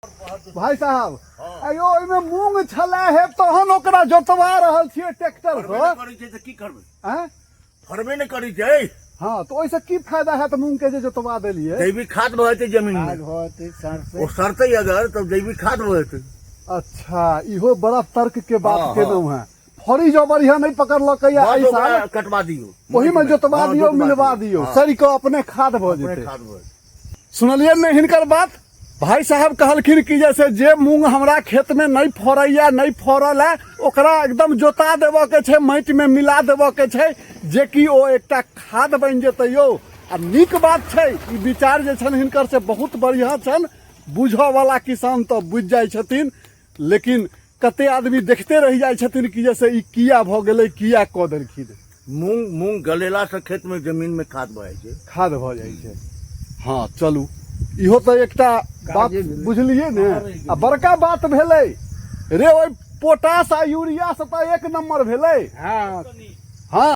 भाई साहब, अयो ओहिमे मूंग छलै हे, तहन ओकरा जोतवा रहल छियै ट्रैक्टर फड़बे से। नहि करै छै तऽ की करबै? आँय? फड़बे नहि करै छै। हँ, तऽ ओहिसँ की फायदा हैत मूंग के जे जोतवा देलियै? जैविक खाद भऽ जेतै जमीन मे। खाद भऽ जेतै, सड़तै। ओ सड़तै अगर तऽ जैविक खाद भऽ जेतै। अच्छा, इहो बड़ा तर्क के बात केलहुँ हेँ। फड़ी जँ बढ़िया नहि पकड़लकै बस एहि ओकरा साल कटवा दियौ, ओहिमे जोतवा हँ, दियौ, जोतवा मिलवा दियौ, सड़ि कऽ अपने खाद भऽ अपने जेतै। खाद भऽ जेतै। सुनलियै ने हिनकर बात? भाई साहब कहलखिन कि जैसे जे मूंग हमरा खेत में नहीं फड़ैया, नहीं फड़ल है, ओकरा एकदम जोता देबऽ के छै, माटि में मिला देबऽ के छै, जे कि ओ एकटा खाद बनि जेतै यौ। आ नीक बात छै, ई विचार जे छनि हिनकर से बहुत बढ़िआँ छनि। बुझऽ वाला किसान तऽ बुझि जाइ छथिन, लेकिन कते आदमी देखते रहि जाइ छथिन कि जैसे ई किया भऽ गेलै, किया कऽ देलखिन। मूंग गलेला से खेत में, जमीन में खाद भऽ जाइ छै। खाद भऽ जाइ छै, हँ। चलू, इहो तऽ एकटा बात काजे भेलै। बुझलियै ने? आ बड़का बात भेलै रे, ओहि पोटास आ यूरिया से तऽ एक नंबर भेलै। हँ। हँ।